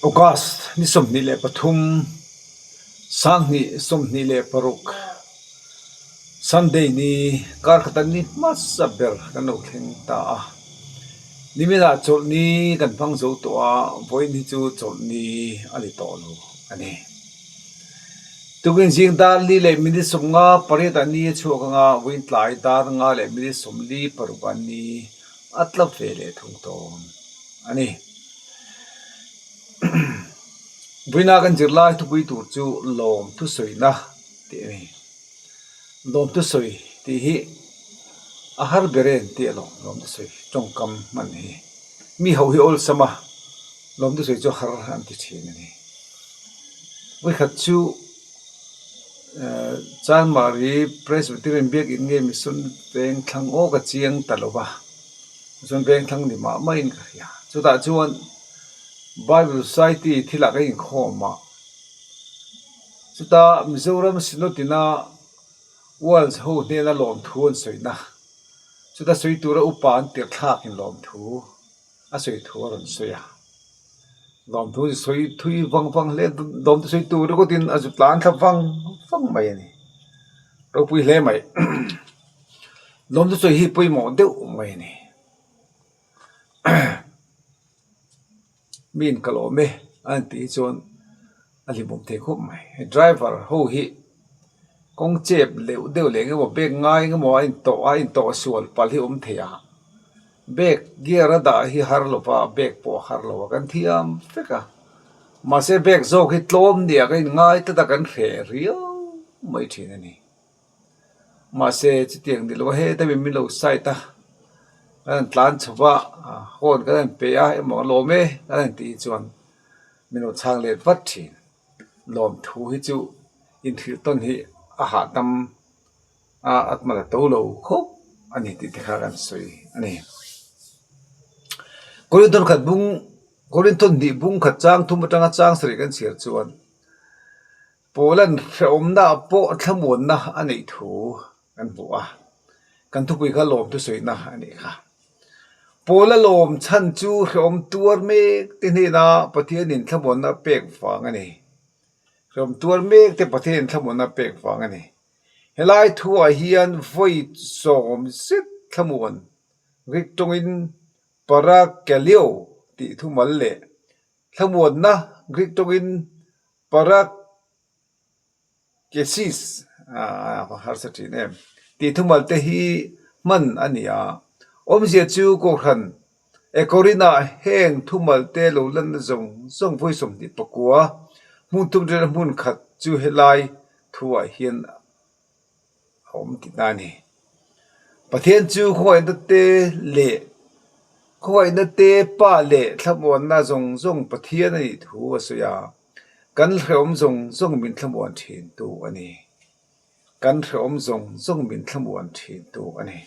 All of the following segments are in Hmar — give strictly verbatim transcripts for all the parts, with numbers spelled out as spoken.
August ni sawmhni le pathum, sanghni sawmhni le paruk, Sunday ni, kar khat a ni hmasa ber kan lo thleng ta a. Nimina chawlhni kan hmang zo tawh a, vawiin hi chu chawlhni a ni tawh lo a nih. Tukin zing dar li le minute sawmnga pariet a ni a chhuak ang a, vawiin tlai dar nga le minute sawmli paruk a ni a tla ve leh thung tawn a nih. Vawiina kan zirlai thupui tur chu lawmthu sawina tih a nih. Lawmthu sawi tih hi a har ber ei ti a lawm, lawmthu sawi ṭawngkam hman hi. Mi ho hi awlsam a, lawmthu sawi chu har an ti ṭhin a nih. Vawi khat chu, eh, Chanmari Presbyterian Biak In nge Mission Vengthlang aw ka chiang ta lo va. Mission Vengthlang ni mah mah in ka hria. Chutah chuan Bible Society thila ka inkhawm a. Chuta Mizoram Synod-ina World ho hnena lawmthu an sawina. Chuta sawi tura upa an tirh thlakin lawmthu a sawi thu a rawn sawi a. Lawmthu sawi thu vang vang hle, lawmthu sawi tur rekutin a zuk tlan thla vang vang mai a ni. Ropui hle mai. Lawmthu sawi hi pawimawh deuh mai a ni. Miin ka lawm e, an tih chuan a hlimawm thei khawp mai. He driver ho hi kawng chep leuh deuh leh emaw, bag ngai emaw, a intawh, a intawh sual pal hi awm thei a. Bag gear a dah hi har lo va, bag pawh har lo a, kan thiam vek a. Mahse, bag zawk hi tlawm nia ka inngai tlat a, kan hre riau mai ṭhin a ni. Mahse, chutiang ni lo a, he deuhin min lo side a, kan han tlan chho va, a, horn kan han pe a, emaw lawm e kan han tih chuan min lo chhang let vat ṭhin. Lawmthu hi chu inhrilh tawn hi a hahdam a, a hman a to lo khawp a ni tih te kha kan sawi a ni. Korinthon khat bung, Korinthon hnih bung khat chang thum aṭanga chang sarih kan chhiar chuan, Paula'n hrehawmnaah pawh thlamuanna a neih thu kan hmu a, kan thupui kha lawmthu sawina a nih kha. Paula lawm chhan chu hrehawm tuar mek te hnena Pathianin thlamuanna pek vang a ni. Hrehawm tuar mek te Pathianin thlamuanna pek vang a ni. Helai thuah hian vawi sawm zet thlamuan, Greek ṭawngin parakaleo tih thumal leh thlamuanna, Greek ṭawngin parakesis, a, harsa ṭhin em, tih thumal te hi hman a ni a. Awmzia chu kohhran Ekorina heng thumal te lo lanna zawng zawng vawi sawmhnih pakua hmun thum ṭan hmun khat chu helai thuah hian a awm tihna a ni. Pathian chu khawngaihna te leh, khawngaihna te pa leh thlamuanna zawng zawng Pathian a nih thu a sawi a. Kan hrehawm zawng zawng min thlamuan ṭhin tu a ni. Kan hrehawm zawng zawng min thlamuan ṭhin tu a ni.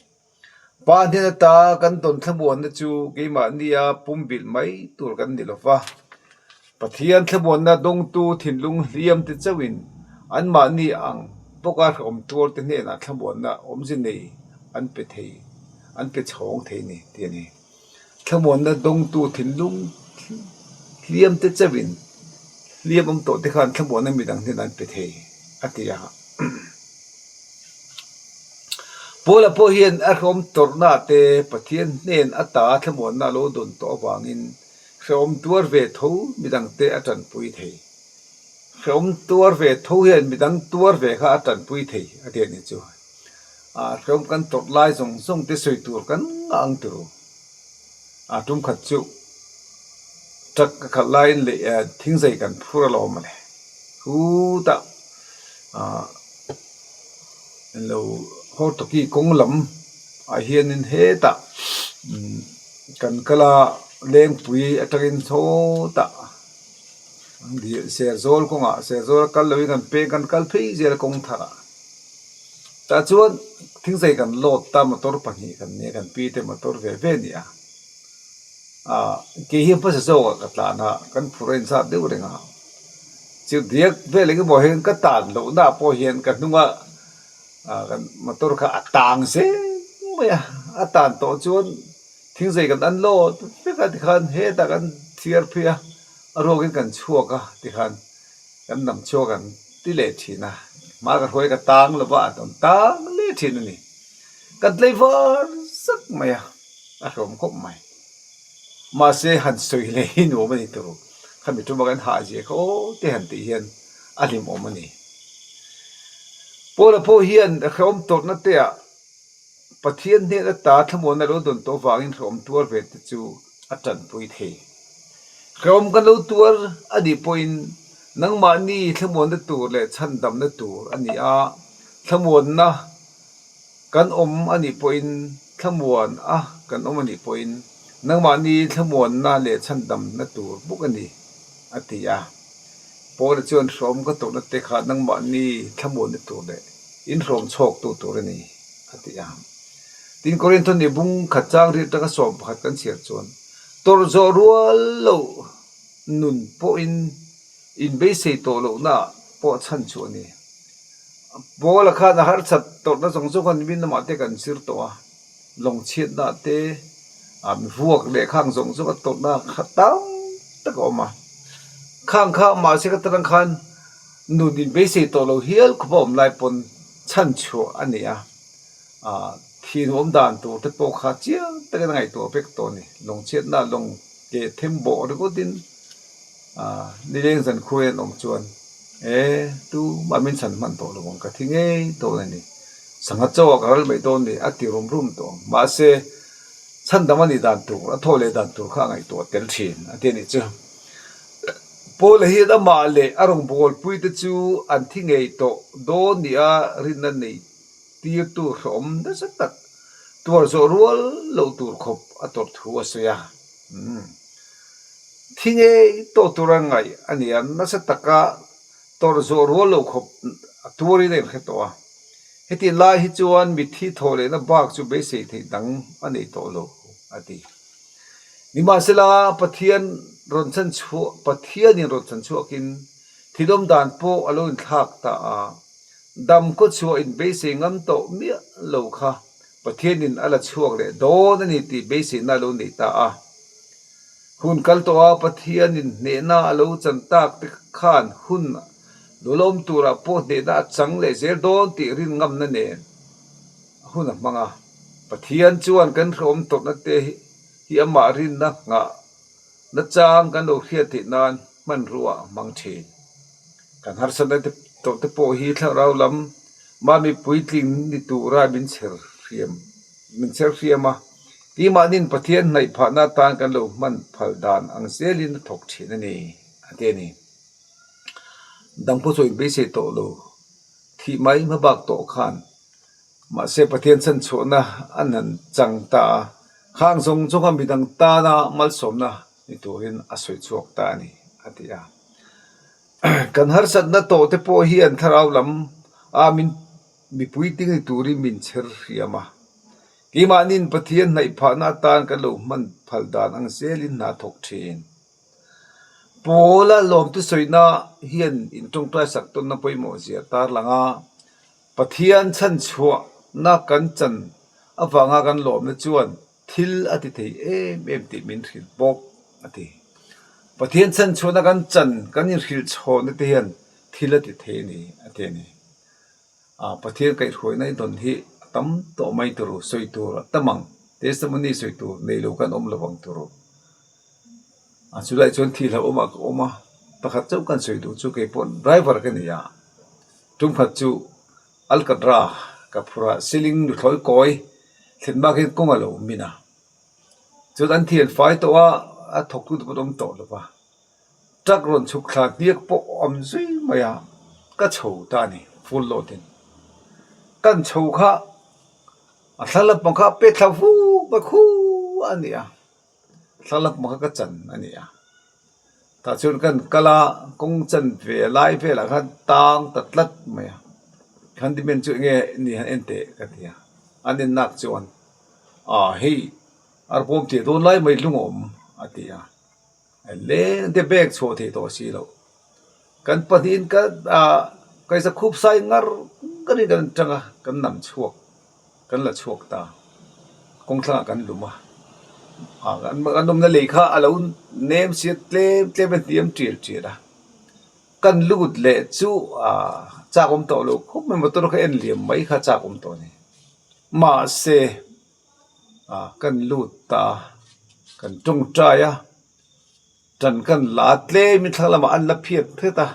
Pa hnen ata kan dawn thlamuanna chu keimahnia pumbilh mai tur kan ni lo va. Pathian thlamuanna dawngtu thinlung hliam te chauhin anmahni ang bawka hrehawm tuar te hnenah thlamuanna awmzia nei an pe thei, an pe chhawng thei ni tih a ni. Thlamuanna dawngtu thinlung hliam te chauhin hliam awm tawh te khan thlamuanna midang hnenah an pe thei a ti a. Paula pawh hian a hrehawm tawrhna te Pathian hnen ata thlamuanna lo dawn tawh avangin hrehawm tuar ve tho midang te a ṭanpui thei. Hrehawm tuar ve tho hian midang tuar ve kha a ṭanpui thei a ti a ni chu. A, hrehawm kan tawrh lai zawng zawng te sawi tur kan ngah ang tih ru. A, tum khat chu truck ka khalh laiin leh, eh, thingzai kan phur alawm a le. Khutah, ah, lo Hortoki kawng lamah hianin hetah, um, kan kal a, Lengpui aṭangin sawtah, Serzawl kawngah, Serzawl kal loin kan peng, kan kal phei zel kawng tharah. Tah chuan thingzai kan load ta, motor pahnih kan nia, kan pi te motor ve ve nia. A, kei hi hmasa zawka ka tlan a, kan phur a inzat deuh reng a. Chu diak vel eng emaw hian ka tan lohna pawh hian ka hnunga, a, kan motor kha a tang zeng mai a. A tan tawh chuan thingzai kan unload vek a, tikhan hetah kan chhiar phei a. a ruokin kan chhuak a ti khan kan nam chhuak an ti le thin a. Hma ka hruai ka tang lo va, a tawn tang le thin a ni. Kan tlei var sak mai a, a hrawm khawp mai. Mahse, han sawi le hi nuom a ni tur. Khami ṭuma kan hah zia kha aw te han ti hian a hlim awm a ni. Paula pawh hian hrawm tawrhna te ah Pathian hnena ta thlamuanna lo dawn tawh vangin hrawm tuar ve te chu a ṭanpui thei. Hrawm kan lo tuar a nih pawhin nangmahni thlamuanna tur leh chhandamna tur a ni a, thlamuanna kan awm a nih pawhin, thlamuan a kan awm a nih pawhin, nangmahni thlamuanna leh chhandamna tur bawk a ni, a ti a. Paula chuan hrawm ka tawrhna te kha nangmahni thlamuanna tur leh in hrawm chhawktu tur a ni, a ti a. Tin, Korinthoni bung khat chang riat taka sawm pakhat kan chhiar chuan, tawrh zawh rual lo nun pawhin inbeisei tawh lohna pawh chhan chu a ni. Paula khan a harsat tawrhna zawng zawng khan min lamah te kan zir tawh a, lawngchhiatna te, a, mi vuak leh khang zawng zawng a tawrhna kha tam tak a awm a. Khang kha mahse ka tarang khan nun inbeisei tawh lo hial khawpa awm lai pawn chhan chhuah a ni a. A, thi nuom dan tur te pawh kha chiang takin a ngaihtuah vek tawh a ni. Lawngchhiatna lawng ke them bawh ringawtin, a, nileng zan khuain an awm chuan, e, tuma min chhan hman tawh lo ang, ka thi ngei tawh a ni. Sangha chauha ka ral mai dawn ni, a ti rum rum tawh. Mahse, chhandam a nih dan tur, a thaw leh dan tur kha a ngaihtuah tel thin, a ti a nih chu. Paula hian amah leh a rawngbawlpui te chu an thi ngei tawh dawn nia rinna nei tirtu hrawm nasa tak, tuar zawh rual lo tur khawp a tawrh thu a sawi a. Hmm. Thi ngei tawh tur a ngaih a nia, nasa taka tawrh zawh rual lo khawp a tuarin a inhre tawh a. Heti lai hi chuan mitthi thaw lehna bak chu beisei theih dang a nei tawh lo, a ti. Nimahsela, Pathian rawn chhan chhuah, Pathianin rawn chhan chhuakin thil awm dan pawh a lo inthlak ta a. Dam khawchhuah inbeisei ngam tawh miah lo kha Pathianin a la chhuak leh dawn a ni tih beiseina a lo nei ta a. Hun kal tawh a Pathianin hnehna a lo chan tak te khan hun lawmawm turah pawh hnehna a chang leh zel dawn tih rin ngamna nen hun a hmang a. Pathian chuan kan hrawm tawrhna te hi, hi amah rinna nghah nachang kan lo hriat theih nan hmanrua a hmang thin. Kan harsatna te tawh te pawh hi thlarau lama mi puitling ni tura min chher hriam, min chher hriam a. Keimahnin Pathian hnaih phahna atan kan lo hman phal dan ang zelin a thawk thin a ni, a ti a ni. Dam khawchhuah inbeisei tawh lo, thih mai hmabak tawh khan, mahse, Pathian chhanchhuahna an han chang ta a, khang zawng zawnga midang tana malsawmna ni turin a sawi chhuak ta a ni, a ti a. Kan harsatna tawh te pawh hian thlarau lama mi puitling ni turin min chher hriam a. Keimahnin Pathian hnaih phahna atan kan lo hman phal dan ang zelin hna thawk thin. Paula lawmthu sawina hian inṭawngṭai sak tawnna pawimawh zia a tarlang a. Pathian chhanchhuahna kan chan avanga kan lawmna chuan thil a ti thei em em tih min hrilh bawk, a ti. Pathian chhanchhuahna kan chan, kan inhrilh chhawnna te hian thil a ti thei a ni, a ti a ni. A, Pathian kaihhruaina i dawn hi a tam tawh mai turu, sawi tur a tam ang. Testimony sawi tur nei lo kan awm lo vang turu. A, chu lai chuan thi hlauh awm a ka awm a. Pakhat chauh kan sawi duh chu kei pawh driver ka ni a. Tum khat chu Alcatraz ka phur a, ceiling lu thlawi kawi thlen mak hian kawng a lo min a. Chuan an thi an fai tawh a, a thawktu te pawh an awm tawh lo va. Truck rawn chhuk thla hniak pawh a awm zui mai a, ka chho ta a ni, full load in. Kan chho kha, a thlalak pang kha pe thla fu, pe khu a ni a. Thlalak pang kha ka chan a ni a. Tah chuan kan kal a, kawng chan ve lai velah khan tang ta tlat mai a. Handyman chu enge ni han en teh ka ti a. An en nak chuan, a, hei, arbawm tia dawn lai mai hlung awm, a ti a. Leng te bag chhuah thei tawh si lo. Kan pahnihin ka, a, ka isa khup sai ngar ngarin kan ṭang a, kan nam chhuak, kan la chhuak ta. Kawng thlangah kan lum a. An umna lei kha a lo nem siet tlem tlem a, hniam ṭiel ṭiel a. Kan lut leh chu chak um tawh lo khawp mai, motor kha en liam mai kha chak um tawh ni. Mahse, kan lut ta, kan ṭawngṭai a, ṭan kan la tlem, thlang lama an la phiat hret a,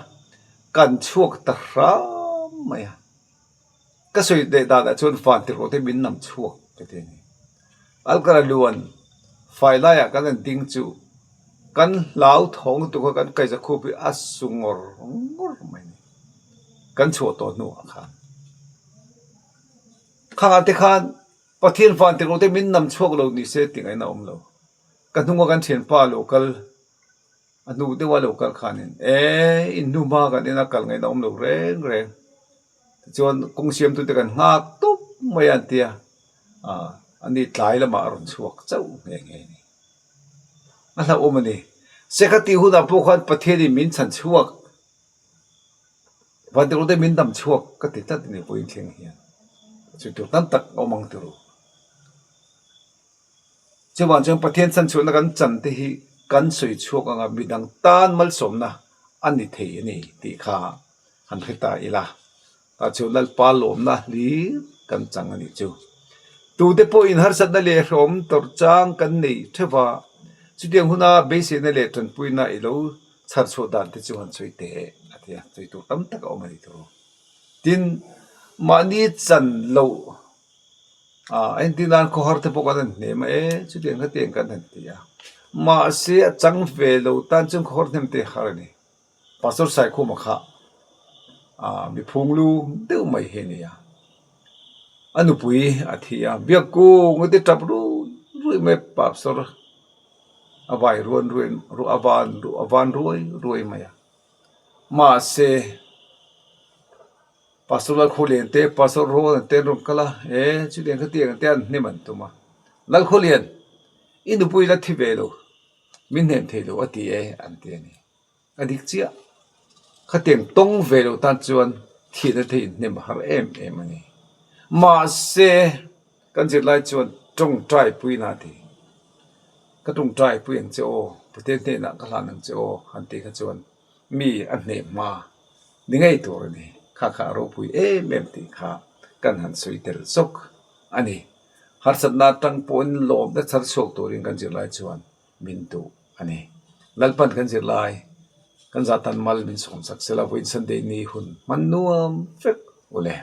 kan chhuak ta hram mai a. Ka sawi deh dan a chuan vantirhkoh te min nam chhuak ka ti ni. Alkara luan fai laiah kan han ding chu, kan hlau thawng tu kha kan kaisa khup hi a su ngawr ngawr mai ni. Kan chhuah tawh hnuah khan khang a te khan Pathian vantirhkoh te min nam chhuak lo ni se ti ngaina awm lo. Ka hnunga kan ṭhianpa lo kal, a hnu deuha lo kal khanin, e, in hnu hma kan ina kal ngaina awm lo reng reng. Chuan kawng siamtute kan nghak tawp mai an tia. Ani tlai lama a rawn chhuak chauh nghe nghe ni. A hlauhawm a ni. Se khati hunah pawh khan Pathianin min chhan chhuak, vantirhkoh te min nam chhuak ka ti tlat a ni vawiin thleng hian. Chu tur tam tak a awm ang tih ru. Chuvang chuan Pathian chhan chhuahna kan chan te hi kan sawi chhuak anga midang tan malsawmna a ni thei a ni tih kha han hre ta ila. Tah chuan Lalpa lawmna hlir kan chang a ni chu. Tute pawhin harsatna leh hrawm tawrh chang kan nei theuh a. Chutiang huna beiseina leh ṭanpuina i lo chhar chhuah dan te chu han sawi teh a tia, sawi tur tam tak a awm a ni tih ru. Tin, mahni chan lo, a, entir nan khawhar te pawh kan han hnem a, e, chutiang khatiang kan han ti a. Mahse, a chang ve lo tan chuan khawhar hnem te har a ni. Pastor Saikhuma kha, a, mi phung lu deuh mai hi a ni a. A nupui a thi a, biak kung a ti ṭap ruai ruai mai, Pastor a vai ruan ruai, ru-, a van ru-, a van ruai ruai mai a. Mahse, Pastor Lalkhulian te, Pastor Rowan te an rawn kal a, e, chutiang khatiang te an hnem an tum a. Lalkhulian, i nupui la thi ve lo, min hnem thei lo a ti e, an ti a ni. A dik chiah. Khatiang tawng ve lo tan chuan thina thei inhnem har em em a ni. Mahse, kan zirlai chuan ṭawngṭaipuina ti, ka ṭawngṭaipui ang che aw, Pathian hnenah ka hlan ang che aw, han tih kha chuan mi a hnem hma ni ngei tur a ni. Kha kha a ropui em em tih kha kan han sawi tel zawk a ni. Harsatna aṭang pawhin lawmna chhar chhuak turin kan zirlai chuan min duh a ni. Lalpan kan zirlai, kan zatan mal min sawm sak sela, vawiin Sunday ni hun hman nuam vek u le.